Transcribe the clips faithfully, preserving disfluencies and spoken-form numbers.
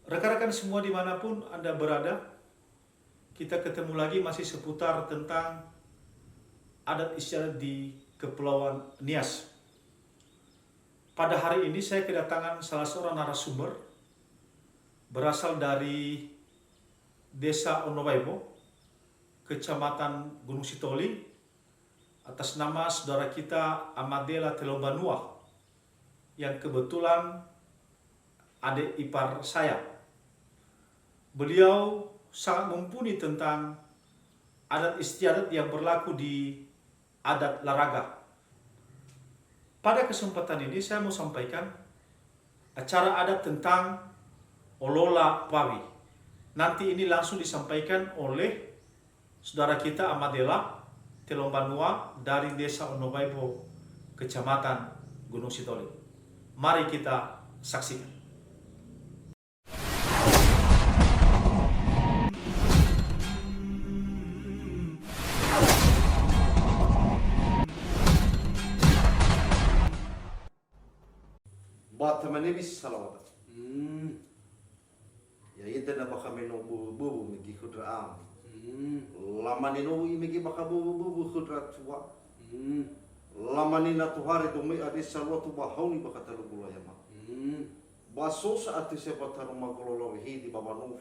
Rekan-rekan semua dimanapun Anda berada, kita ketemu lagi masih seputar tentang adat istiadat di Kepulauan Nias. Pada hari ini saya kedatangan salah seorang narasumber berasal dari Desa Onowaebo, Kecamatan Gunung Sitoli, atas nama saudara kita Amadela Telombanua yang kebetulan adik ipar saya. Beliau sangat mumpuni tentang adat istiadat yang berlaku di adat Laraga. Pada kesempatan ini saya mau sampaikan acara adat tentang olola wawi. Nanti ini langsung disampaikan oleh saudara kita Amadela Telombanua dari Desa Onowaebo, Kecamatan Gunung Sitoli. Mari kita saksikan. Ba tamane wi salawata. Hmm. Ya, ita na bakha me no böwö-böwö mege khö ndra ama. Hmm. Lamane no i mege bakha böwö-böwö khö ndra tua. Hmm. Lamane na tohare dome ade salua tu ba hauni bakha talu gula yama. Hmm. Ba so sa'atö se ba taroma golola wehede ba wanofu.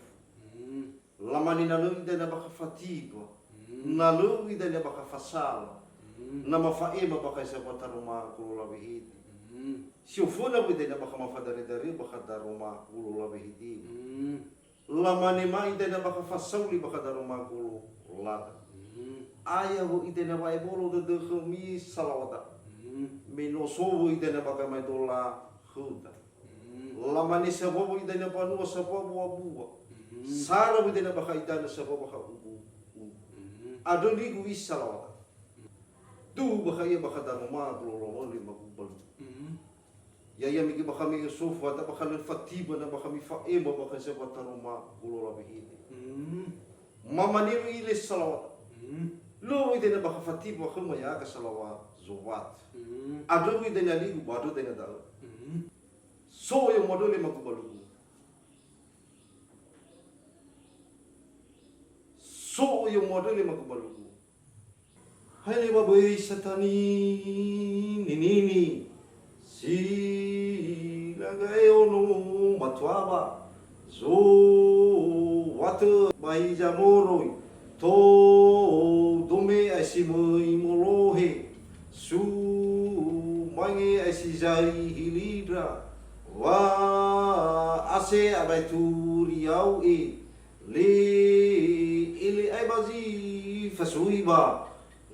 Hmm. Lamane na lö idania bakha fatiba, mm, na lö idania bakha fasala, mm, na mafa'ema bakha isa ba taroma golola wehede. Mm. Si oföna wö idania bakha mafadare-dare bakha daroma golola wehede. Mm. Lamane ma idania bakha fasauli bakha daroma gololada. Mm. Aya wö idania wa'ebolo dödö khömi salawata. Mm. Me no so wö idania bakha maedola khöda. Mm. Lamane sawawa idania banua sawawa bua-bua. Mm. Sara wö idania bakha idania sawawa ha ugu. Mm. Andrö nigu isa lawata. Duhu bakha ia bakha daroma golola wali magubalu. Mm. Ya, ya mege bakha me Yusuf, ada bakha lö fatiba na bakha mifa'ema bakha sawawa taroma golola wehede. Mm. Mamane wö ile salawata. Mm. Lö wö idania bakha fatiba khöma ya ka salawa zowat. Mm. Andrö wö idania ligu ba andrö dania da'ö. Mm. So oyo modöle magubalugu. So oyo modöle magubalugu. Hai le baböi satani ninini. Silagae ono matuaba. Zo watö ba hiza moroi. Tou dome ae si möi molohe, sumange ae si zai hilindra, wa ase abae turiau e, le ele ae ba zi fasui ba,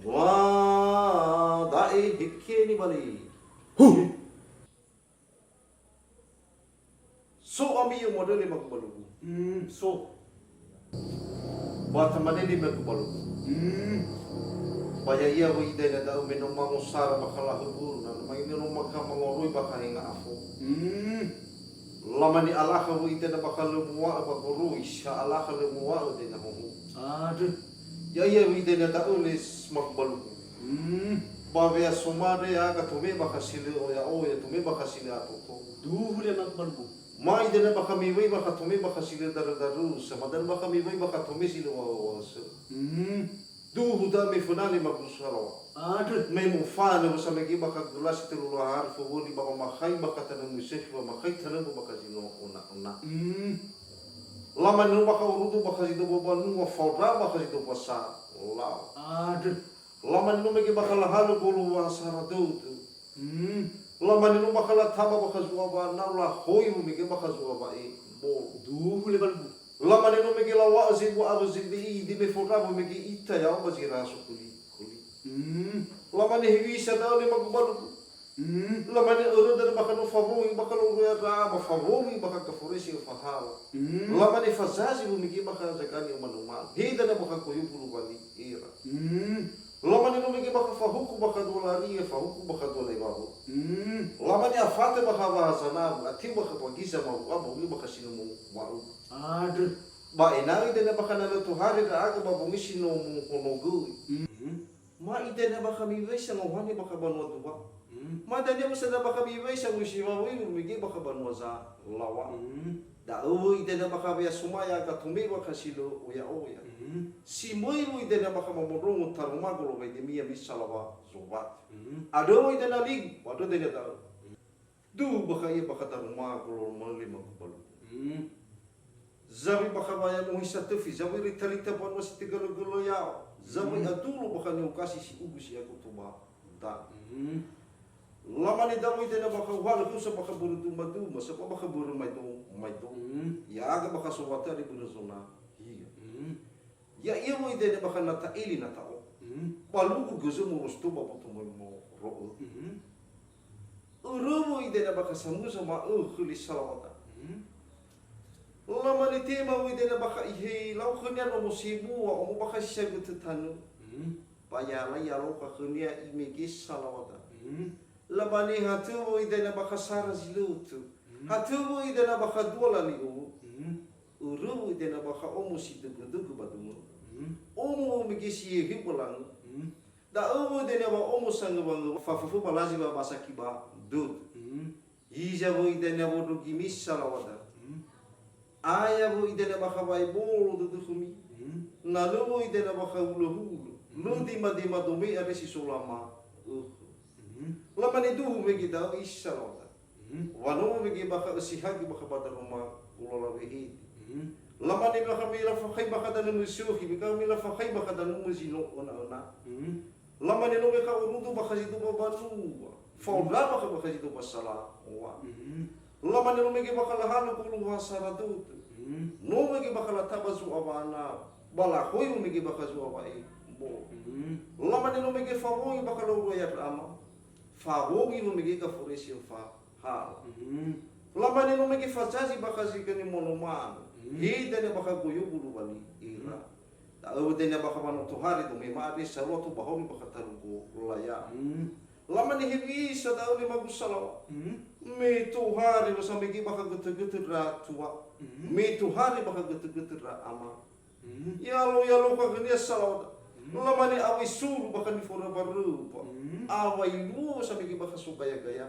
wa da'e hekeni bale. Huh! So ami yo modöle magubalugu. Mm, so. Ba tamane li magubalugu. Mm. Ba ya'ia wö idania da'ö me no mangosara bakha lahöburu, na mai me no makha mangoroi bakha henga afo. Mm. Lamane alakha wö idania bakha lö muwa'ö ba goroi, sa alakha lö muwa'ö dania hoho. Andrö. Ya'ia wö idania da'ö le s-, magubalugu. Mm. Ba wea somade aga tome bakha si lö oya-oya, tome bakha si lö ato-, Duhu le magubalugu. Ma idania bakha miwöi bakha tome bakha si lö darö-darö, sa ma dania bakha miwöi bakha tome si lö wa-, wa-, wa'ösö. Mm. Duhu da'ö me föna le magusa lawa. Andrö. Me mofanö wö sa mege bakha gulasi tölu lahari fowöli ba mamakhai bakha tanö Musefi ba makhai tanö bakha zi no ona-ona. Mm. Lamane no bakha orudu bakha zi dobo banua, faondra bakha zi dobo sa, lao. Andrö. Lamane no mege bakha lahalö golo wa sara dödö. Mm. Lamane no bakha lataba bakha zu'a wa'anau, lahoi wö mege bakha zu'a wa'ebolo. Duhu le balugu. Lamane no mege lawa'ö zebua awö zebe'i, dime fondra wö mege ita ya'o ba zi raso kuli-kuli. Mm. Lamane hewisa da'ö le magubalugu. Mm. Lamane örö dania bakha no fawongi bakha lö uröi andra ba fawongi bakha gaforesi fahala. Mm. Lamane fazazi wö mege bakha zagani umanö-manö. He dania bakha koyo bulu wali era. Mm. Lamane no mege bakha fahuku bakha dua laria, fahuku bakha dua lai wawo. Mm. Lamane afatö bakha waha zanawu, atiu bakha bagiza mawu aba wi bakha si no mo wa'u. Andrö. Ba ena'ö idania bakha na lö tohare ndra'aga ba wongi si no mo honogöi. Mm. Ma idania bakha miwöi sangohani bakha banua dua. Mm. Ma dania usa da bakha miwai sa musi wawai mege bakha banua za lawa. Mm. Da'ö wöi dania bakha we'asumaya gato me bakha si lö oya-oya. Mm. Si möi wöi dania bakha mamondrongo taroma golo waidemia misa lawa zowat. Mm. Adö wöi dania ligu, adö dania da'ö. Du bakha ia bakha taroma golo mali makubalu. Mm. Zawi bakha waya mohi satöfi, zawi rita-rita banua si tegölö-gölö yao, zawi Mm. adulu bakha niokasi si ugu si agoto ba da. Mm. Lamane dawö idena bakha uhalö husa bakha börö duma-duma, saba bakha börö maido-, maido. Mm. Ya'aga bakha sowatö ari börö zona. Hiya. Mm. Ya'ia wöi dena bakha na ta'eli na ta'o. Mm. Balugu gözö morosto ba boto moi moro'ö. Mm. Örö wöi dena bakha samuza ma'ö khöli salawata. Mm. Lamane tema wöi dena bakha ihei lau khönia nomo sebua omo bakha si sagötö tanö. Mm. Ba ya'ala yalokha khönia imege salawata. Mm. Lamane hatö wöi dena bakha sara zi lö tö. Mm. Hatö wöi dena bakha dua lali owu. Mm. Örö wöi dena bakha omo si dögö-dögö ba dömö. Mm. Omo wöi mege si hehe ba langö. Mm. Da'ö wöi dania wa'omo sangöwangöwa, faföfö ba lazi wa ba saki ba dödö. Mm. Hiza wöi dania wondrogimi salawata. Mm. Aya wöi dania bakha wa'ebolo dödökhömi. Mm. Na lö wöi dania bakha hulö-hulö. Mm. Lö dima-dima dome andre si solama ökhö. Mm. Lamane duhu mege da'ö isi salawata. Mhm. Wa no mege bakha ösi hagi bakha ba daroma gulala wehede. Mhm. Lamane bakha me lafakhai bakha danö möi sökhi, me ka me lafakhai bakha danö möi zi no öna-öna. Mhm. Lamane no mege kha urundu bakha zi doba banua. Faondra bakha bakha zi doba sala owa. Mhm. Lamane no mege bakha lahalö golu wa sara dödö. Mhm. No mege bakha lataba zu'a wa'ana, ba lahoi mege bakha zu'a wa'e bo. Mhm. Lamane no mege fawoi bakha laurua ya ama. Fawongi no mege gaforesi fa hala. Mhm. Lamane no mege fazazi bakha zi gani mono manu. Mhm. He dania bakha goyo bulu wali ira. Mhm. Da'ö dania bakha wano tohare do me ma'ade sarua to bahoni bakha talu go laya. Mhm. Lamane hewisa da'ö le magu salawa. Mhm. Me tohare lo samege bakha götö-götö ndra tua. Mhm. Me tohare bakha götö-götö ndra ama. Mhm. Yalo-yalo khönia salawata. Mhm. Lamane awai sulu bakha niforöba-röba. Mhm. Awai luo samege bakha sogaya-gaya.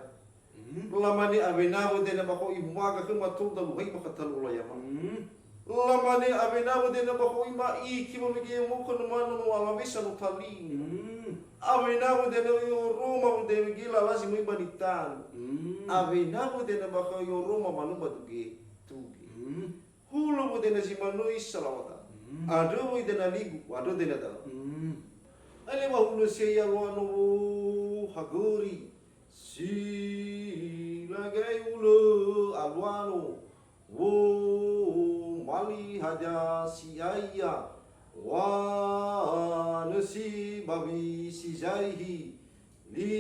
Mhm. Lamane awena wö dena bakha ihumaga khöma tou daluhai bakha talu ola yama. Mhm. Lamane awena wö dena bakha ima'iki wamege mokö no manu no alawesa no talinga. Mhm. Awena wö dena ioroma wö dena ge lalazi möi ba nitanö. Mhm. Awena wö dena bakha ioroma manu ba duge tuge. Mhm. Hulö wö dena zi manö salawata. Mm. Andrö wöi dena ligu, andrö dena da'ö. Mm. Aile wa hulö si ya'ia alua no wo hagöri. Si lagai hulö alua no wo mali hadia si ya'ia. Wa nösi bawi si zaihi. Li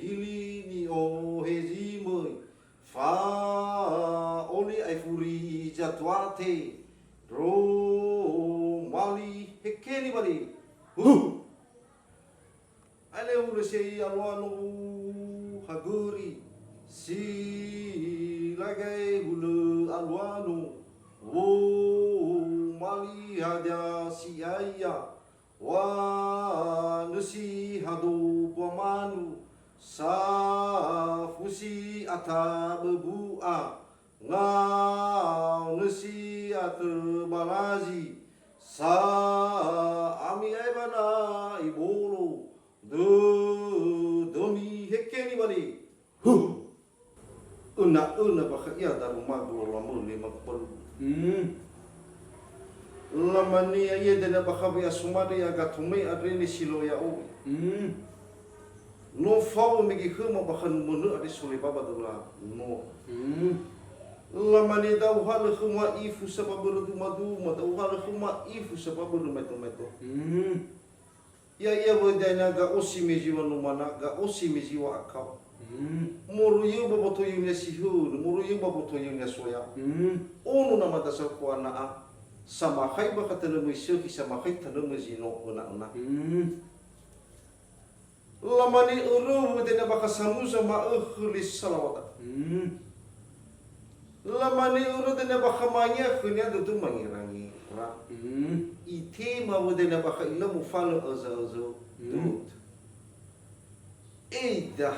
hili ni'ohe zi möi. Fa'oli ae furi zatuate, ndro mali hekeni bali. Huh! Aile hulö si ya'ia alua no hagöri, si lagai hulö alua no, wo mali hadia si ya'ia, Wa nösi hado bua manu, sa fusi ata böbu'a, ngao nösi atö balazi, sa ami ae ba na'i bolo, dödömi hekeni bali. Huh! Öna-öna bakha ia darumagu lo lamöne magu balu. Mm. Lamane ya'ia dania bakha we'asumada ia gato me andre ne si lo ya'owe. Mm. No fao mege khöma bakha numönö andre sole baba döla no. Mm. Lamane da'u halö khöma ifu sabab börö dumaduma, da'u halö khöma ifu sabab börö maeto-maeto. Mm. Ya'ia wöi dania ga'osi me ziwa numana, ga'osi me ziwa akao. Mm. Moroi yö ba boto yönia si hönö, moroi yö ba boto yönia soya. Mm. Ono nama dasar kuana'a, samakhai bakha tanö möi sökhi, samakhai tanö möi zi no öna-öna. Mm. Lamane örö wöi dania bakha samuza ma'ökhö le salawata. Mm. Lamane örö dania bakha mangia khönia dödö mangera-ngera. Mm. Itema wö dania bakha ila mufanö öza-öza. Mm. Dut. Eida.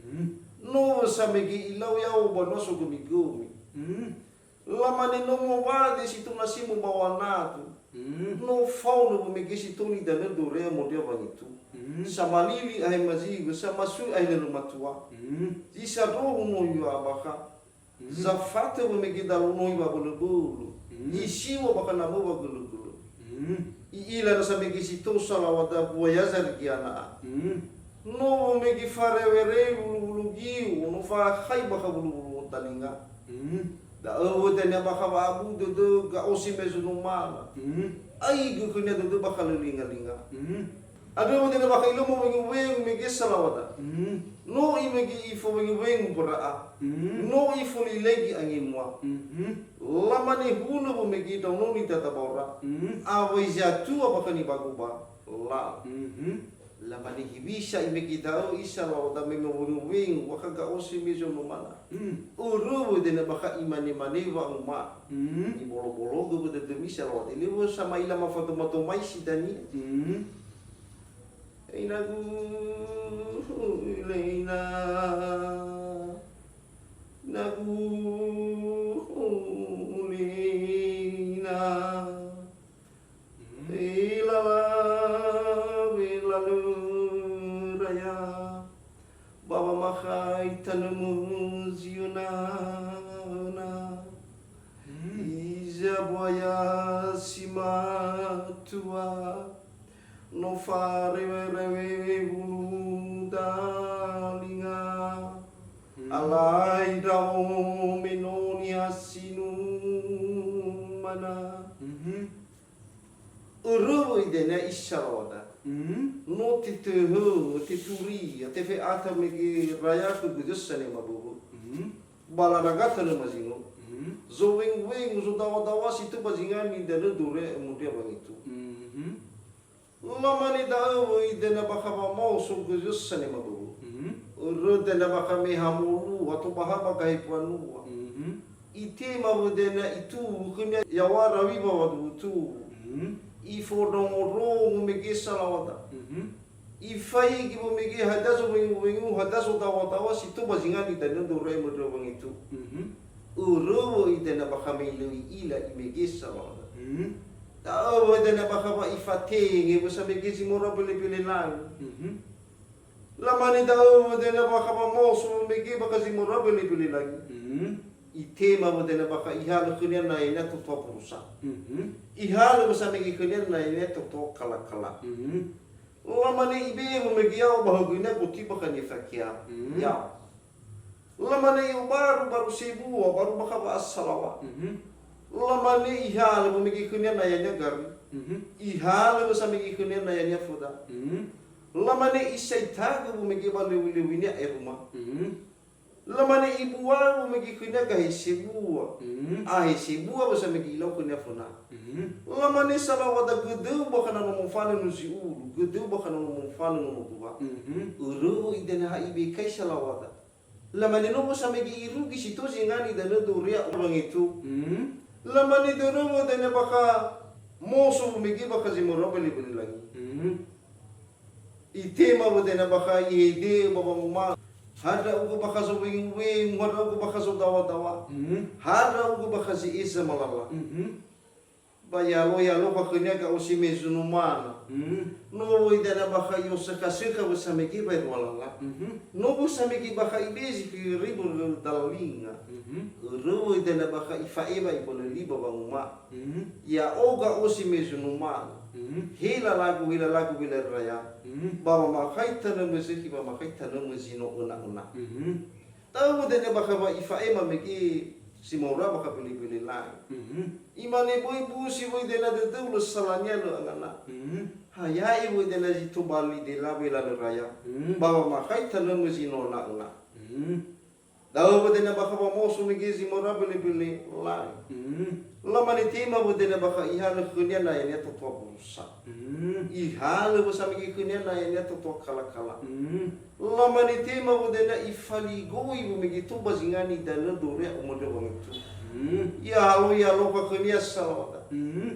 Mm. No samege ilau ya'o ba nua sogömi-gömi. Mm. Lamane no mowade si tuna si mubawa nadu. Mm. No fao no wamege si toni danö dorea mondrea wangitu. Mm. Samalili ahe maziwö, samasui ahe lölö matua. Mm. Zi sandrohu no yua bakha. Mhm. Zafatö wamege dalu noi wabölö-bölö. Mhm. Isiwa bakha namö wagölö-gölö. Mhm. I'ila nasa mege si tou salawada buaya zarigiana'a. Mhm. No wamege farewerei wulu-wulu giu, no fakhai bakha wulu-wulu talinga. Mhm. Da'ö wödania bakha wa'abu dödö ga'osi mezunu mala. Mhm. Aigö khönia dödö bakha lö linga-linga. Mhm. Andrö wödania bakha ilö mowengu-wengu mege salawada. Mhm. No imege ifowengu-wengu bara'a. Mhm. No ifolilegi angemua. Mhm. Lamane hunö wamege daunoni dadabaora. Mhm. Awai zatua bakha nibagu ba la. Mhm. Lamane hiwisa imege da'ö isa lawada me mowengu-wengu bakha ga'osi mezunu mala. Mhm. Örö wödania bakha imane-mane wa'uma. Mhm. Ibolo-bologö wö dödömi salawada. Lö wö sama'ila mafado-mado mai si dania. Mhm. Inagu, leina. Inagu, leina. Mhm. Elala, welalö raya. Ba wamakhai tanömö zi öna-öna. Mhm. Hiza buaya si matua, no farewe-rewe wulu dalinga. Mhm. Alai ndra'o me no niha si numana. Mhm. Örö wöi dania isa lawada. Mhm. No tetöhö, teturia, tefe'ata mege raya khö gö dösa ne maböbö. Mhm. Ba laragata lö mazino. Mhm. Zowengu-wengu, zodawa-dawa si tö ba zinga nidanö dore mondrea wangitu. Mhm. Lamane da'ö wöi dania bakha wamaoso gö dösa ne maböbö. Mhm. Örö dania bakha me ha molua, tobaha ba gahe mbanua. Mhm. Itema wödania ituwu khönia yaw̃a rawi ba waduhu tuwu. Mhm. Ifondrongo-ndrongo mege salawada. Mhm. Ifaigi wamege hadia zowengu-wengu, hadia zodawa-dawa si tö ba zinga nidanö dore mondrea wangitu. Mhm. Örö wöi dania bakha me lö i'ila imege salawada. Mhm. Da'ö wöi dania bakha wa ifatenge wö samege zi mora mböli-mböli langi. Mhm. Lamane da'ö wöi dania bakha wamaoso wamege bakha zi mora mböli-mböli langi. Mhm. Itema wöi dania bakha ihalö khönia nayania totoa burusa. Mhm. Ihalö wö samege khönia nayania totoa kala-kala. Mhm. Lamane ibe'e wamege ya'o ba högönia goti bakha nifakia. Mhm. Ya'o. Lamane i'obaru baru sebua, baru bakha wa'asalawa. Mhm. Lamane ihalö wamege khönia nayania gari. Mhm. Ihalö wö samege khönia nayania föda. Mhm. Lamane isaitagö wamege ba lewi-lewinia eruma. Mhm. Lamane ibuaru mege khönia gahe sebua. Mhm. Ahe sebua wö samege ilau khönia föna. Mhm. Lamane salawada gödöu bakha na no mofanö no zi ulu, gödöu bakha na no mofanö no modua. Mhm. Örö wöi dania ha ibekai salawada. Lamane no wö samege irugi si tö zinga nidanö dorea wangitu. Mhm. Lamane dörö wö dania bakha moso wamege bakha zi mora mböli-mböli langi. Mhm. Itema wö dania bakha ihede'ö ba wanguma. Ha ndra'ugö bakha zowengu-wengu, ha ndra'ugö bakha zodawa-dawa. Mhm. Ha ndra'ugö bakha zi eza malala. Mhm. Ba yalo-yalo khönia ga'osi mezunu mala. Mhm. No wöi dania bakha i'osökha-sökha wö samege baerua lala. Mhm. No wö samege bakha ibezi khö ribu dalinga. Mhm. Örö wöi dania bakha ifa'ema ibölö li ba wanguma. Mhm. Ya'o ga'osi mezunu mala. Mhm. He lalagu, he lalagu welalö raya. Mhm. Ba wamakhai tanömö zökhi, ba wamakhai tanömö zi no öna-öna. Mhm. Da'ö wö dania bakha wa ifa'ema mege si mora bakha mböli-mböli langi. Mhm. Imane böi busi wöi dania dödöu lö salania lö angana. Mhm. Ha ya'e wöi dania zi tobali dela welalö raya. Mhm. Ba wamakhai tanömö zi no öna-öna. Mhm. Da'ö wö dania bakha wamaoso mege zi mora mböli-mböli langi. Mhm. Lamane tema wö dania bakha ihalö khönia nayania totoa burusa. Mhm. Ihalö wö samege khönia nayania totoa kala-kala. Mhm. Lamane tema wö dania ifaligoi wamege tö ba zinga nidanö dorea mondrea wangitu. Mhm. Iyalo-yalo khönia salawada. Mhm.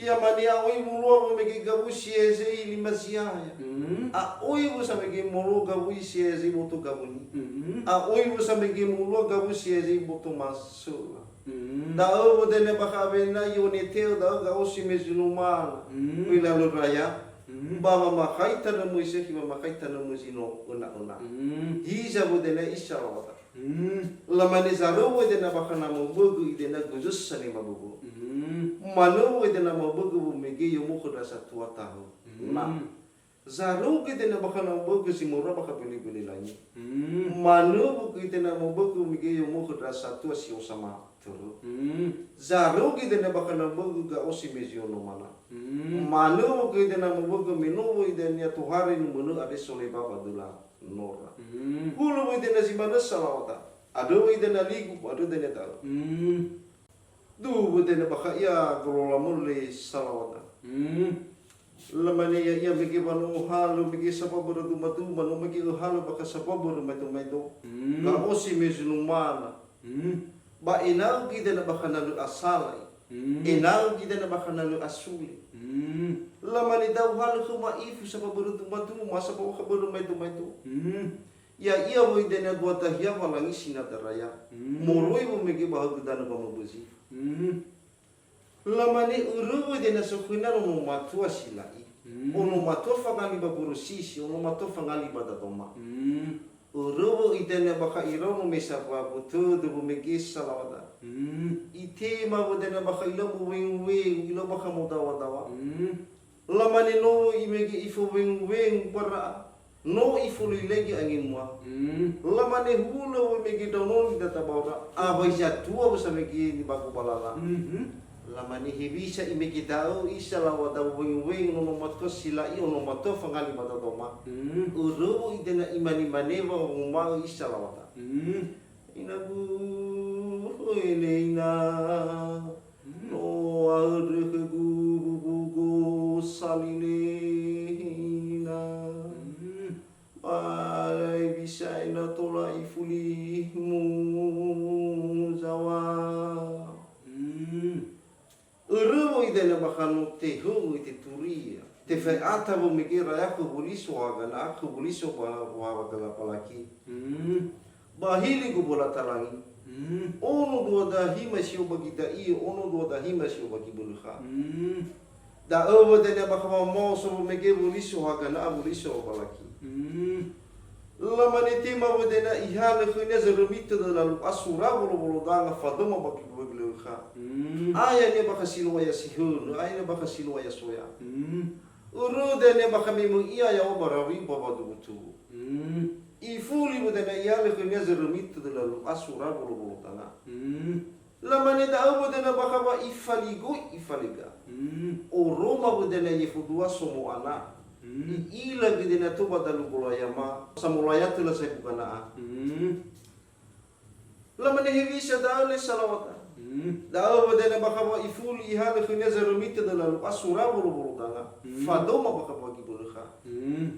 Ia mane a'oi mulua wamege gawui si ezei lima ziaya. Mm. A'oi wö samege mulua gawui si ezei boto gawuni. Mm. A'oi wö samege mulua gawui si ezei boto masöla. Mm. Da'ö wö dania bakha awena ionete'ö da'ö ga'osi me zi numana. Mm. Oi lalö raya. Mm. Ba wamakhai tanö möi sekhi, wamakhai tanö möi zi no öna-öna. Mm. Hiza wö dania isa lawata. Mm. Lamane zaröu wö dania bakha na mobögö idenia guzösa ne maböbö. Mm. Manö wö dania mabögö wö mege yomo khö ndra satua tahö. Mm. Na. Zaröu göi dania bakha na mobögö zi mora bakha böli-böli langi. Mm. Manö wö göi dania mobögö wö mege yomo khö ndra satua si osama törö. Mm. Zaröu göi dania bakha na mobögö ga'osi me zi ono mana. Mm. Manö wö göi dania mobögö me no wö idania tohare numönö andre soleba ba döla nora. Mm. Hulö wö idenia zi manö salawata. Andrö wö idenia ligu, andrö dania da'ö. Mm. Duwö dania bakha ia golola möle salawata. Mm. Lamane ya'ia mege wa no ohalö mege sababu rö duma-duma, no mege öhalö bakha sababu rö maedo-maedo. Mm. Ga'osi me zi numana. Mm. Ba ena'ö göi dania bakha na lö asala'i. Mm. Ena'ö göi dania bakha na lö asuli. Mm. Lamane da'ö halö khöu ma'ifu sababu rö duma-duma, sababu khabarö maedo-maedo. Mm. Ya'ia wö idenia dua dahia walangi si na daraya. Mm. Moroi wö mege ba hagö danö ba mabözi. Mm. Lamane örö wö idenia sokhönia nono matua si la'i. Mm. Ono matua fangali ba borosisi, ono matua fangali ba dadoma. Mm. Örö wö idenia bakha iraono me sababu tödö wö mege salawata. Mm. Itema wö dania bakha ilau ba wengu-wengu, ilau bakha modawa-dawa. Mm. Lamane no wö imege ifowengu-wengu bara'a. No ifoli lege angi mua. Mm. Lamane hulö wö mege ndraono ni dada baora. Awai zatua wö samege ni bago balala. Mhm. Lamane hewisa imege da'ö isa lawata weng-weng nono matua si la'i ono matua fangali ba dadoma. Mm. Örö wö idenia imane-mane wa ngoma'ö isa lawata. Mm. Inagu, hoeleina. Mm. No aöndrö khögu huhugo salilehina. Mm. Ba lae bisa ena tola ifuli muzawa. Mm. Örö wö idenia bakha no tehöngö ite turia. Tefa'ata wö mege raya khö wöliso haga na khö wöliso ba, ba, ba, ba laki. Mm. Ba hili guböla talangi. Mm. Ono dua dahi ma si obagi da'i, ono dua dahi ma si obagi bölökha. Mm. Da'ö wö dania bakha wamaoso wö mege wöliso haga na wöliso ba laki. Mm. Lamane tema wö dania ihalö khönia zörömi tödö lalu asura wolo-wolo danga fadoma ba gibögi lölökha. Mm. Ayania bakha siluaya si hönö, ayania bakha siluaya soya. Mm. Örö dania bakha me möi ia ya'o ba rawi ba wadugu-tugu. Mm. Ifuli wö dania ihalö khönia zörömi tödö lalu asura wolo-wolo danga. Mm. Lamane da'ö wö dania bakha wa ifaligoi ifalega. Mm. Oroma wö dania yefodua somo ana. Mm. I'ila göi dania to ba dalu golayama, samolaya töla saibu gana'a. Mm. Lamane hewisa da'ö le salawata. Mm. Da'ö wö dania bakha wa ifuli ihalö khönia zörömi tödö lalu asura wolo-wolo danga. Mm. Fadoma bakha ba gibölökha. Mm.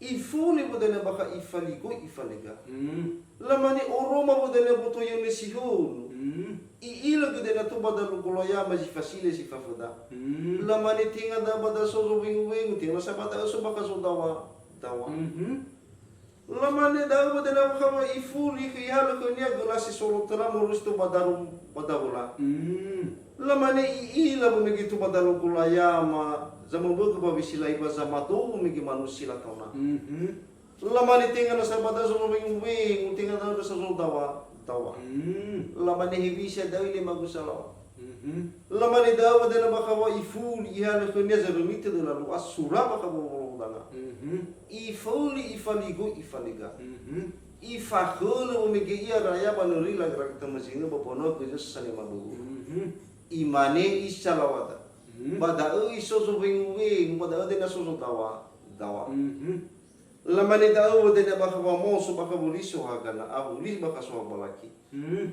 Ifuli wö dania bakha ifaligoi ifalega. Mm. Lamane oroma wö dania boto yone si hönö. Mm. I'ila göi dania to ba dalu golayama zi fasile si faföda. Mm. Lamane tenga da'ö ba da'ö so zowengu-wengu, tenga sa ba da'ö so bakha zodawa-dawa. Mhm. Lamane da'ö wö dania bakha wa ifuli khö ihalö khönia gelasi solo töla moroi si to ba dalu ba dawöla. Mm. Lamane i'ila wö mege to ba dalu golayama, zamöbögö ba wisilai ba zamadou mege manusila taona. Mhm. Lamane tenga nasa ba da'ö so wengu-wengu, tenga da'ö nasa so dawa-dawa. Mm. Lamane hewisa da'ö le magu salawa. Mhm. Lamane da'ö wö dania bakha wa ifuli ihalö khönia zörömi tödö lalu asura bakha wolo-wolo danga. Mhm. Ifuli ifaligoi ifalega. Mhm. Ifahölö wö mege ia raya ba nöri laga-laga tamazingö ba banua göi zösa ne maböbö. Mhm. Imane isa lawata. Mhm. Ba da'ö isozo wengu-wengu, ba da'ö dania sozo dawa-dawa. Mhm. Lamane da'ö wö dania bakha wamaoso bakha wöliso haga na wöli bakha soha ba laki. Mhm.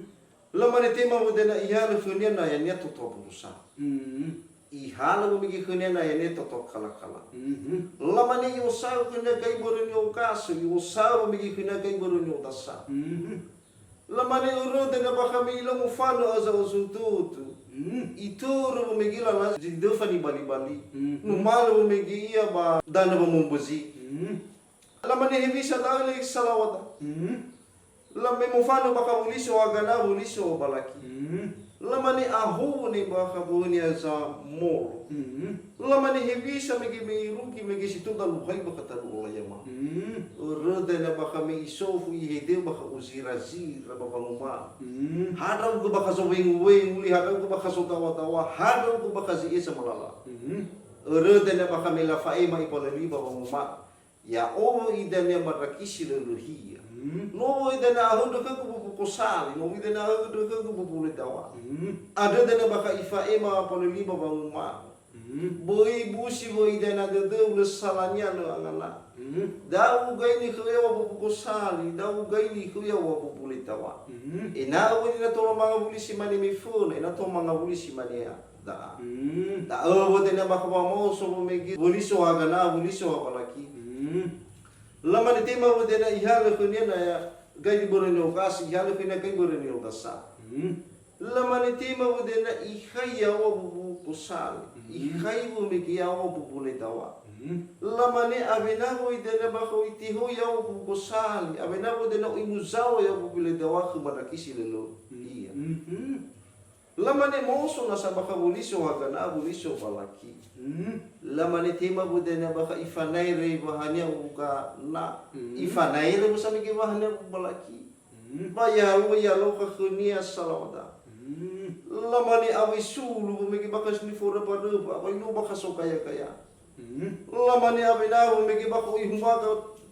Lamane tema wö dania ihalö khönia nayania toto burusa. Mhm. Ihalö wö mege khönia nayania toto kala-kala. Mhm. Lamane i'osaö khönia gai börö ni'ogasö, i'osaö wö mege khönia gai börö ni'odasa. Mhm. Lamane örö dania bakha me ilau mofanö aza ozututu. Mm. Itörö wamege lala zi döfa nibali-bali. Mm. Numalö wamege ia ba danö wamombözi. Mm. Lamane hewisa da'ö le salawada. Mm. Lame mofanö bakha wöliso agana wöliso balaki. Mm. Lamane ahowö ne bakha bönia zamolo. Mm. Lamane hewisa mege me irugi mege si toda luhai bakha talu olayama. Mm. Örö dania bakha me isofu ihedeu bakha uzira-zira ba wanguma. Mm. Hadrau gö bakha zowengu-wengu li, hadrau gö bakha zodawa-dawa, hadrau gö bakha zi esa malala. Mm. Örö dania bakha me lafa'ema ipalöli ba wanguma. Ya'owö idania mandrakisi lölöhia. Mm. No wö idania ahöndrö khögu bubu kosali, no wö idania ahöndrö khögu bubu le dawa. Mm. Andrö dania bakha ifa'ema palöli ba wanguma. Mm. Böi busi wö idania dödöu lö salania lö angana. Mm. Da'u ugaini khöu ia wa bubu kosali, da'u ugaini khöu ia wa bubu le dawa. Mm. Ena'ö wö idania tola mangawuli si mane meföna, ena'ö tola mangawuli si mane ya. Da'a. Mm. Da'ö wö dania bakha wamaoso wamege wöliso agana, wöliso abalaki. Mm. Lamane tema wö dania ihalö khönia na ya gai börö niogasi, ihalö khönia gai börö niogasa. Mm. Lamane tema wö dania ikhai yaŵa bubu kosali. Mm. Ikhai wamege yaŵa bubu le dawa. Mm. Lamane awena wö idania bakha oi teho yaŵa bubu kosali. Awena wö dania oi muzaŵa yaŵa bubu le dawa khö mandrakisi lölö. Mm. Ia. Mm. Lamane moso nasa bakha wöliso hagana, wöliso balaki. Mm. Lamane tema wö dania bakha ifanaere wahania ugana. Mm. Ifanaere wö samege wahania balaki. Mm. Ba yalo, yalo khönia salawada. Mm. Lamane awai sulu wamege bakha sini foröba-röba, awai lo bakha sogaya-gaya. Mm. Lamane awena wamege bakha oi humaga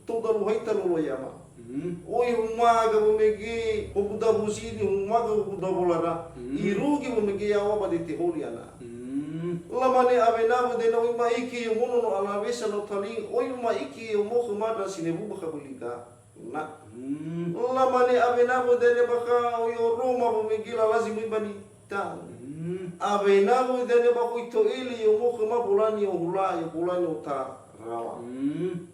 toda luhai talu olayama. Mm. Oi humaga wamege hoku dabu zini, humaga hoku dabu lara. Mm. Irugi wamege yaŵa ba dete holi ana. Mm. Lamane awena wö dania oi ma'iki yomono no alawe sa no taling, oi ma'iki yomo khö mandra sinewu bakha böliga. Na. Mm. Lamane awena wö dania bakha oi oroma wamege lala zi möi ba nita. Mm. Awena wö dania bakha oi to'eli yomo khöma bolani ohula, yo bolani otaraŵa. Mm.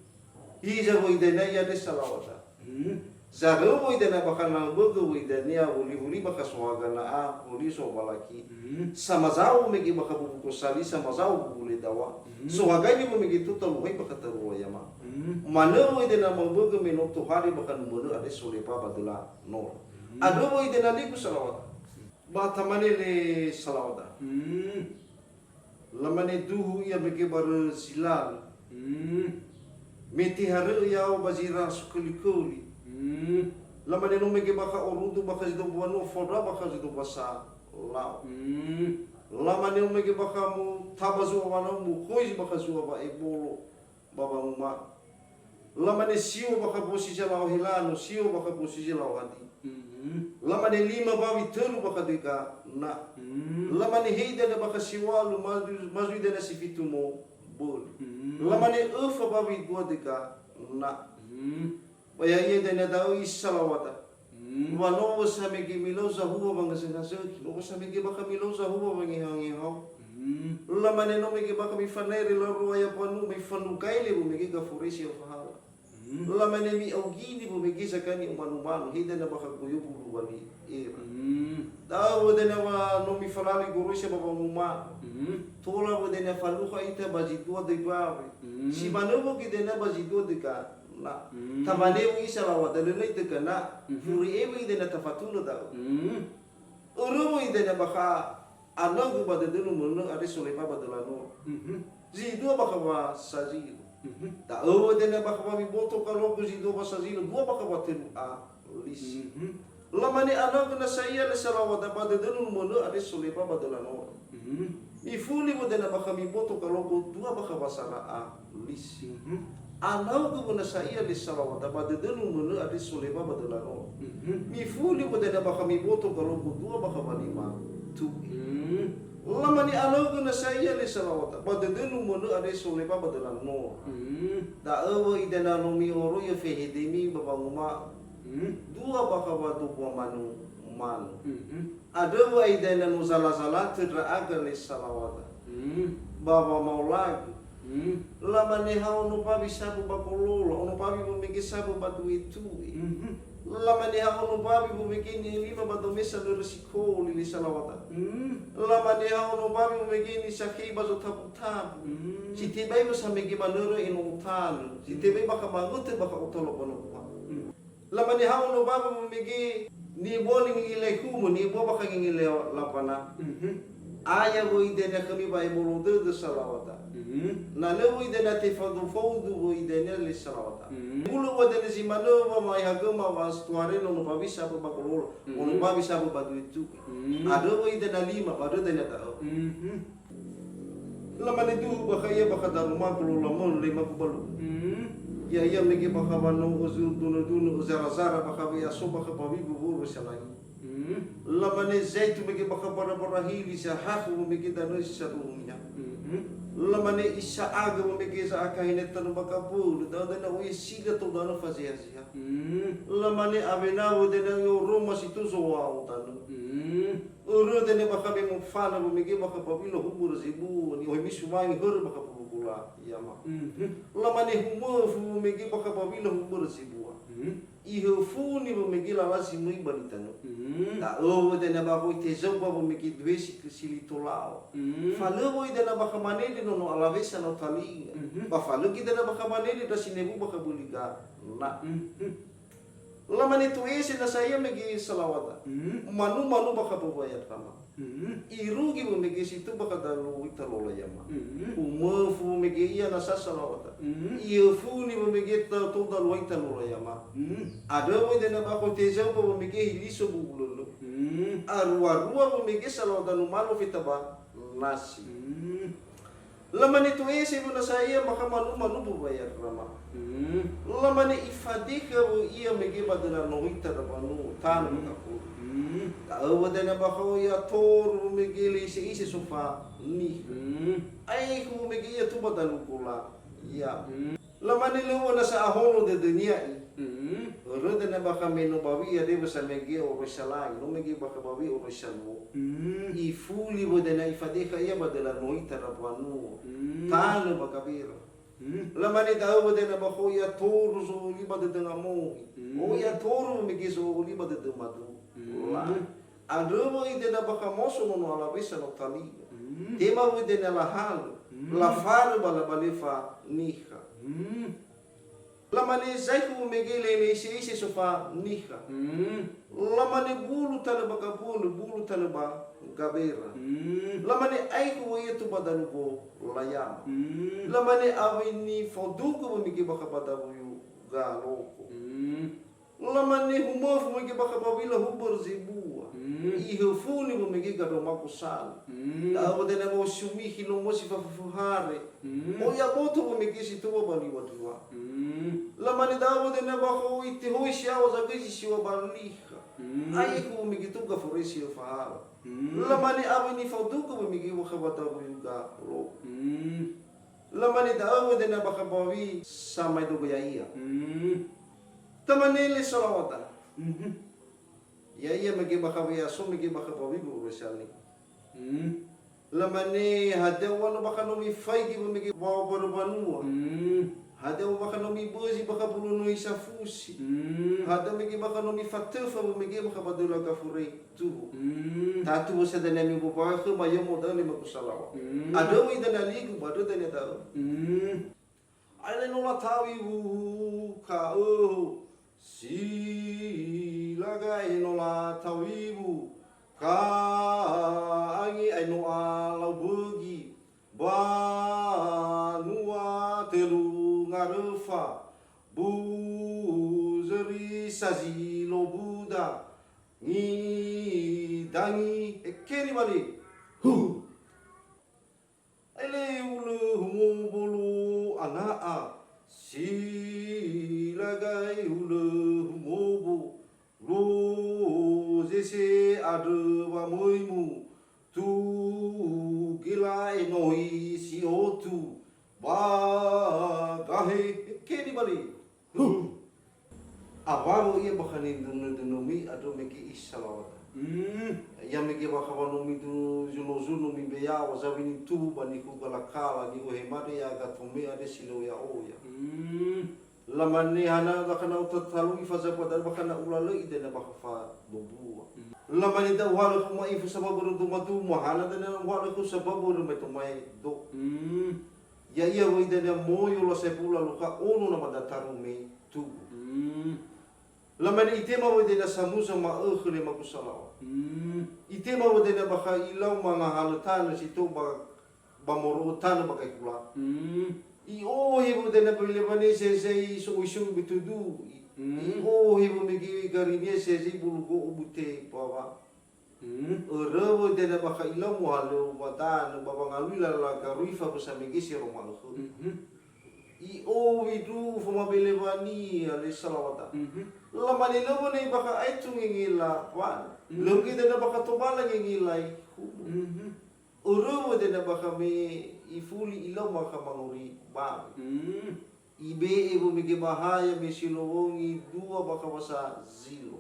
Hiza wö idania ia ne salawada. Mm. Zaröu wö idania bakha na bögö wö idania wöli-wöli bakha sohagana'a, wöli sobalaki. Mm. Samazao mege bakha bubu kosali, samazao bubu le dawa. Mm. Sohagaini wamege toda luhai bakha talu olayama. Mm. Manö wö idania mabögö me no tohare bakha numönö andre soleba ba döla nora. Mm. Andrö wö idania ligu salawada. Ba tamane le salawada. Mm. Lamane duhu ia mege barö zi lalö. Mm. Me teharö'ö yaŵa ba zi rasu köli-köli. Mm. Lamane no mege bakha orundu bakha zi dobu wanua fondra bakha zi dobu wasa lao. Mm. Lamane no mege bakha mutaba zu'a wanau mukhoi zi bakha zu'a wa'ebolo ba wanguma. Lamane siŵö bakha bosi zalao helano, siŵö bakha bosi zalao hadi. Mhm. Lamane lima bawi tölu bakha döi gana. Mhm. Lamane he idania bakha siŵalu, ma zui, ma zui idania si fitu mo böli. Mhm. Lamane öfa bawi dua döi gana. Mhm. Ba ya'ia idania da'ö isalawada. Mm. Wa no wö samege milau zahua wangazöngazökhi, no wö samege bakha milau zahua wangehao-ngehao. Mm. Lamane no mege bakha mifanaere laŵa ya banu, mifanugaile wö mege gaforesi ya fahala. Mm. Lamane mi'augini wö mege zagani umanu-manu, he dania bakha goyo bulu wali era. Mm. Da'ö wö dania wa no mifalali goroisa ba wanguma. Mm. Tola wö dania falukha ita ba zi dua döi bawe. Mm. Si manö wö gö dania ba zi dua döi ga. Na. Mm. Tamane wö isa laŵa döi lö na idögö na. Mhm. Furi ewe idania tafatulö da'ö. Mm. Örö wö idania bakha anaugö ba dödönu mönö andre soleba ba döla nora. Mhm. Zi dua bakha wa sazilö. Mhm. Da'ö wö idania bakha wa miboto kalogu zi dua ba sazilö, dua bakha wa tölu a lisi. Mhm. Lamane anaugö nasa ia le salawada ba dödönu mönö andre soleba ba döla nora. Mhm. Mifuli wö dania bakha miboto kalogu dua bakha wa sara a lisi. Mhm. Anaugö wö nasa ia le salawada ba dödönu mönö andre soleba ba döla nora. Mhm. Mifuli wö dania bakha miboto kalogu dua bakha wa lima tu'e. Mhm. Lamane anaugö nasa ia le salawada ba dödönu mönö andre soleba ba döla nora. Mhm. Da'ö wö idania no mi'oroi fehedemi ba wanguma. Mhm. Dua bakha wa dobu wamanu-manu. Mhm. Andrö wö idania no zala-zala tö ndra'aga le salawada. Mhm. Ba wamaolagö. Mhm. Lamane ha ono bawi sabu ba golola, ono bawi wö mege sabu ba duetue. Mhm. Lamane ha ono mbawi wamege nilima ba domesa nörö sikoli li salawata. Mm. Lamane ha ono mbawi wamege nisakhi ba zotabu-tabu. Mm. Si tebai wa samege ba nörö eno utalö. Si Mm. tebai bakha mangötö bakha otolo bono kuha. Mm. Lamane ha ono mbawi wamege nibua li ngingilai humo, nibua bakha ngingilai lawana. Mhm. Aya wöi dania khömi ba ebolo dödö salawata. Mhm. Na lö wöi dania tefaudu-faudu wöi dania le salawata. Mhm. Hulö wöi dania zi manö wa mai hagöma wa stuare nono mbawi sabö ba golola, Mhm. ono mbawi sabö ba due tu'u. Mhm. Andrö wöi dania lima, ba dödö dania da'ö. Mhm. Lamane duhu bakha ia bakha daroma golola mö le magu balu. Mhm. Ya'ia mege bakha wano'ö zuru dunö-dunö zara-zara bakha we'aso bakha bawi wöwöro salai. Mhm. Lamane zaitu mege bakha bara-bara hili sahahu mege danö si saduhu niha. Mhm. Lamane isa'agö mege za'akahene tanö bakha bölö, da'ö dania oye siga tou danö fazeha-zeha. Mhm. Lamane awena wö dania oroma si tou zowao tanö. Mhm. Örö dania bakha me mofana wamege bakha bawi lahubu rözi bua, ni'ohe misu wangi hörö bakha bulu gula, yama. Mhm. Lamane humöfu wamege bakha bawi lahubu rözi bua. Mhm. Ihöfuni wamege lala zi möi ba nitanö. Mhm. Da'ö wö dania ba hoi tezauba wamege due si, si li tolao. Mhm. Falö wöi dania bakha manede nono alawe sa no talinga. Mhm. Ba falö göi dania bakha manede ndra sinebu bakha böli ga. Na. Mhm. Lamane to'ese nasa ia mege salawata. Mhm. Manu-manu bakha bawaya drama. Mhm. Irugi wamege si tou bakha dalu ita lola yama. Mhm. Umöfu wamege ia nasa salawata. Mhm. Ihöfuni wamege ta-, tou dalu ita lola yama. Mhm. Andrö wöi dania bakha tezauba wamege hiliso bu ulölö. Mhm. Arua-rua wamege salawata numalo fetaba nasi. Mhm. Lamane to'ese wö nasa ia bakha manu-manu bawaya drama. Mhm. Lamane ifadekha wö ia mege ba döla nohita ndra mbanua, tanö Mhm. bakha bölö. Mhm. Da'ö wö dania bakha ia toru mege le ise-ise sofa niha. Mhm. Aekhu mege ia tou ba dalu gola. Ya. Mhm. Lamane lö wö nasa aholo dödönia i. Mhm. Örö dania bakha me no bawi ia dewa samege oroisa lai, no mege bakha bawi oroisa luo. Mhm. Ifuli wö dania ifadekha ia ba döla nohita ndra mbanua. Mhm. Tanö ba gabera. Mhm. Lamane da'ö wö dania bakha ia toru zo'oli ba dödö ngamohi. Mhm. O ia toru mege zo'oli ba dödö madu. Mhm. La. Andrö wöi dania bakha moso nono alawe sa no talinga. Mhm. Tema wöi dania lahalö, Mhm. lafarö ba labalefa niha. Mhm. Lamane zaikhu mege le ise-ise sofa niha. Mhm. Lamane bulu tanö ba gabölö, bulu tanö ba gabera. Mhm. Lamane aekhu wö ia tou ba dalu gola yama. Mhm. Lamane awö nifaudugu wö mege bakha ba dalu galoko. Mhm. Lamane humöfu mege bakha bawi lahubu rözi bua. Mhm. Ihöfuni wö mege gandrö mako salö. Mhm. Da'ö wö dania wö sumihi nomo si fafufu hare. Mhm. O ia boto wö mege si tou ba liwa-liwa. Mhm. Lamane da'ö wö dania bakha oi tehoi si awa zagöi si siwa ba liha. Mhm. Aekhu wö mege tou gaforesi fahala. Mhm. Lamane awö nifaudugu wö mege bakha ba dalu galoko. Mhm. Lamane da'ö wö dania bakha bawi samaedogo ya'ia. Mhm. Tamane le salawata. Mhm. Ya'ia mege bakha we'aso mege bakha bawi bu Yerusalem. Mhm. Lamane hadia uŵa'ö bakha no mifaigi wö mege ba-, ba mbanua. Mhm. Hadia uŵa'ö bakha no mibözi bakha bulu nohi safusi. Mhm. Hadia mege bakha no mifatöfa wö mege bakha ba döla gafure tuhu. Mhm. Tatu wö sa dania mibobakhö ba yomo da'ö le magu salawa. Mhm. Andrö wöi dania ligu ba andrö dania da'ö. Mhm. Aile no latawi wuhu ka'öho, si laga eno latawiwu, ka'angi aino alau bögi, banua tölu ngaröfa, bu zöri sazi lobuda, ngidangi ekeni bali. Huh! Aile hulö humobolo ana'a, si lagai hulö humobo, lo zese andrö wamöimu, tu gela enohi si otu, ba gahe ekeni bali. Huh! Awawo ia bakha nidunö-dunömi andrö mege isalawata. Mm. Ia mege bakha wanomi du-, zuno-zuno mibeyawa, zawini tubu ba niku galakala, ni'ohe made ya gatome ade si lö oya-oya. Mm. Lamane, hana bakha na utatalu ifazabua da'ö bakha na ulalöi dania bakha fadombua. Lamane, da uhalö khöu ma'ifu sababu röu dumaduma, hana dania uhalö khöu sababu röu mai tomae do. Ya'ia wöi dania moyo la sebula lukha ono na madataru me tubu. Lamane, itema wöi dania samuza ma'ökhö lemagu salawa. Itema wöi dania bakha ilau mangahalö tanö si tou ba ba moro'ö tanö ba gaikula. I'ohe wöi dania ba Lebanese zai so'oiso'i böi tudu. I'ohe wöi mege garimia se zai bulu go'o bute bawa. Örö wöi dania bakha ilau mohalöŵa danö ba wangalui lala garuifa bösa mege si ero ma'ökhö. I'owi ndru'u foma ba Lebanese le salawata. Lamane lö wöi bakha aetu ngengela wana. Lö wöi dania bakha tobala ngengela ihumu. Örö wöi dania bakha me ifuli ilau bakha mangori bawe. Ibe'e wöi mege bahaya me si lowongi dua bakha wasa zilo.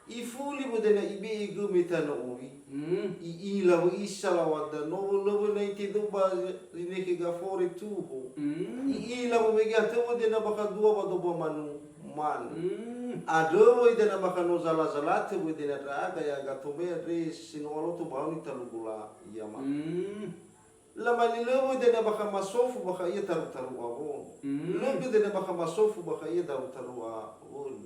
Ifuli wöi dania ibe'e gö me tanö owi. I'ila wöi isa lawada no wöi lö wöi na itedo ba zinekhe gafore tuho. I'ila wöi mege atö wöi dania bakha dua ba doba manu. Manö. Andrö wöi dania bakha no zala-zala tö wöi dania ndra'aga ya gato me andre si no aloto ba aoni talu gola ia ma. Lamane lö wöi dania bakha masofu bakha ia taru-taru awono. Lö gö dania bakha masofu bakha ia taru-taru awono.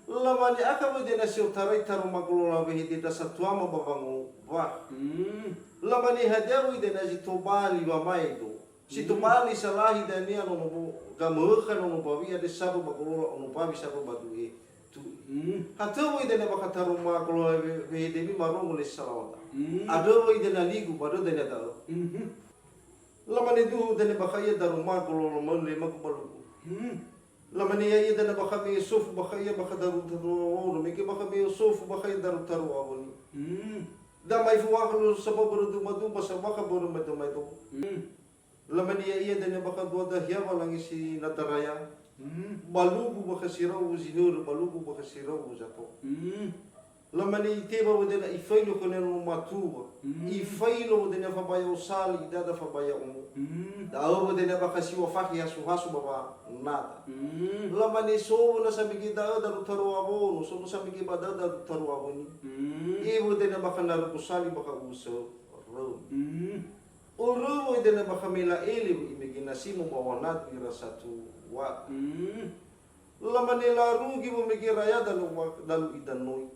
Lamane akha wöi dania si otarai taroma golola wehede ndra satuama ba wangowa. Lamane hadia wöi dania zi tobali wamaedo. Si tobali salahi dania nono bo-, gamökha nono bawi andre sabö ba golola ono bawi sabö ba du'e tu'i. Hatö wöi dania bakha taroma golola we-, wehedemi marongo le salawata. Andrö wöi dania ligu ba dödö dania da'ö. Lamane duhu dania bakha ia daroma golola ma'ö lemagu ba lugu. Lamane ya'ia dania bakha me sofu bakha ia bakha daru-taru awono, mege bakha me sofu bakha ia daru-taru awoni. Da mai fuakhö lo sababu röu dumaduma sa bakha börö maedo-maedo. Lamane ya'ia dania bakha dua dahia walangi si na daraya. Ba lugu bakha si rawu zi hörö, ba lugu bakha si rawu zato. Lamane itema wöi dania ifailo khönia nono matua. Ifailo wöi dania fabaya osali, idada fabaya omo. Da'ö wöi dania bakha si ua fakhe hasu-hasu ba wanada. Lamane so wöi na samege da'ö daru-taru awono, so wöi na samege ba da'ö daru-taru awoni. Iwö dania bakha na röu gosali bakha usö röu. Örö wöi dania bakha me la'ele wöi mege nasimo ba wanadu ira satuada. Lamane larugi wöi mege raya dalu wa-, dalu idanoi.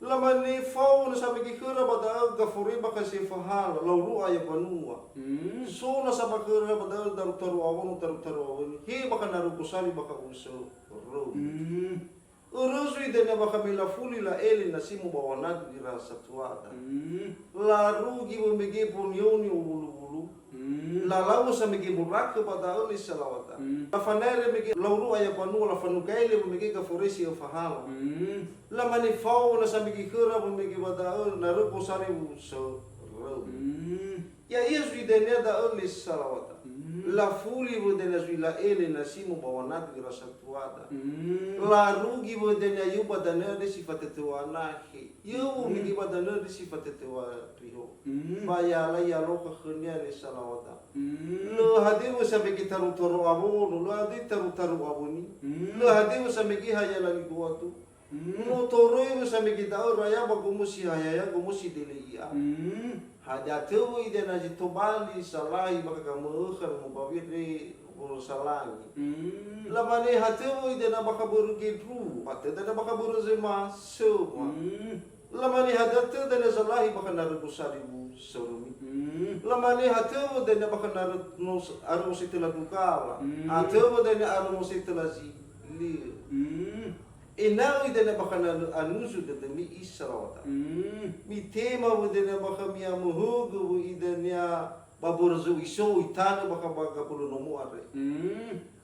Lamane fao na samege khöra ba da'ö gafore bakha si fahala, lau ru'a ya banua. So na saba khöra ba da'ö daru-taru awono, daru-taru awoni. He bakha na röu gosali bakha usö röu. Örö zui dania bakha me lafuli la'ele nasimo ba wanadu ira satuada. Larugi wöi mege bonioni owulu-wulu. Lalau samege morakö ba da'ö le salawata. Lafanaere mege lau ru'a ya banua lafanugaele wöi mege gafore si öfahala. Lamane fao na samege khöra wöi mege ba da'ö na röu gosali usö röu. Ya'ia zui dania da'ö le salawata. Lafuli wöi dania zui la'ele nasimo ba wanadu ira satuada. Larugi wöi dania yö ba danö andre si fatötöua nahe. Yö wöi mege ba danö andre si fatötöua riho. Ba ya'alai yalokha khönia le salawata. Lö hadia wöi samege taru-taru awono, lö hadia taru-taru awoni. Lö hadia wöi samege ha ya'alali goatu. No toröi wöi samege da'ö raya ba gomo si hayaya, gomo si dele i'a. Hadia tö wöi dania zi tobali salahi bakha gamökha nono bawi andre wolosa langi. Lamane hatö wöi dania bakha börö gendru, hatö dania bakha börö zöma söma. Lamane hadia tö dania zalahi bakha na röu gosali usö röumi. Lamane hatö wöi dania bakha na röu no s-, arö no se töla dugala. Hatö wöi dania arö no se töla zi liö. Ena'ö idania bakha na lö anuzu dödömi isa lawata. Mitema wöi dania bakha mi'amöhögö wöi idania ba börö zö'ö iso'i tanö bakha ba gabölö nomo andre.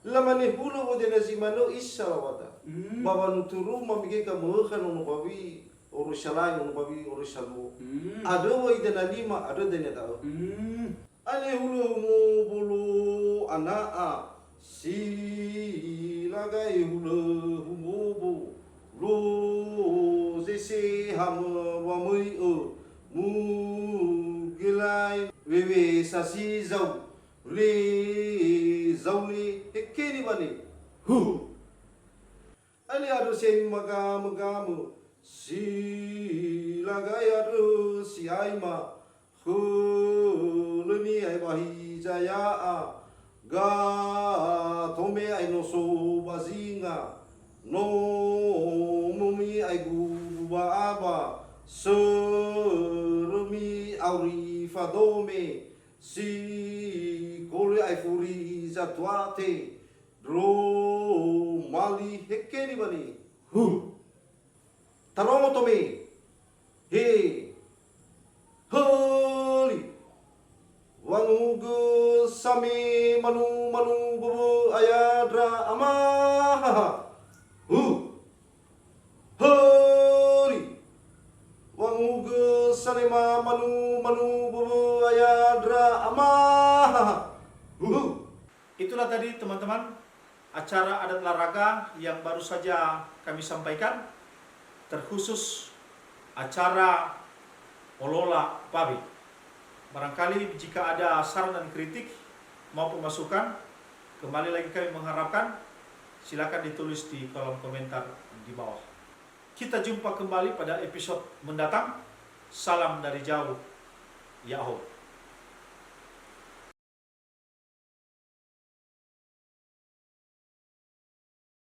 Lamane hulö wöi dania zi manö isa lawata. Ba wanuturuma mege gamöhökha nono bawi oroisa langi, nono bawi oroisa luo. Andrö wöi dania lima, andrö dania da'ö. Ane hulö humobolo ana'a, si lagai hulö humobolo, zese hamö wamöi'ö, mugelai wewe sasi zau, Le zauli hekeni bani. Hu. Aile andrö si ai magamö-gamö, silagai andrö si ai ma, hölömi ai ba hiza ya'a, gatome ai noso ba zinga, nomomi ai gubu ba aba, sörömi auri fadome, si kole ai furi zatuate, ndro mali hekeni bani. Hu. Tarongo tome. He. Höli. Wangugö same manu-manu böbö ayandra amahaha. Hu. Höli. Wangugö sanema manu-manu böbö ayandra amahaha. Hu. Itulah tadi, teman-teman, acara adat Laraga yang baru saja kami sampaikan, terkhusus acara Olola Pawe. Barangkali jika ada saran dan kritik maupun masukan, kembali lagi kami mengharapkan, silakan ditulis di kolom komentar di bawah. Kita jumpa kembali pada episode mendatang. Salam dari jauh. Ya'ahowu.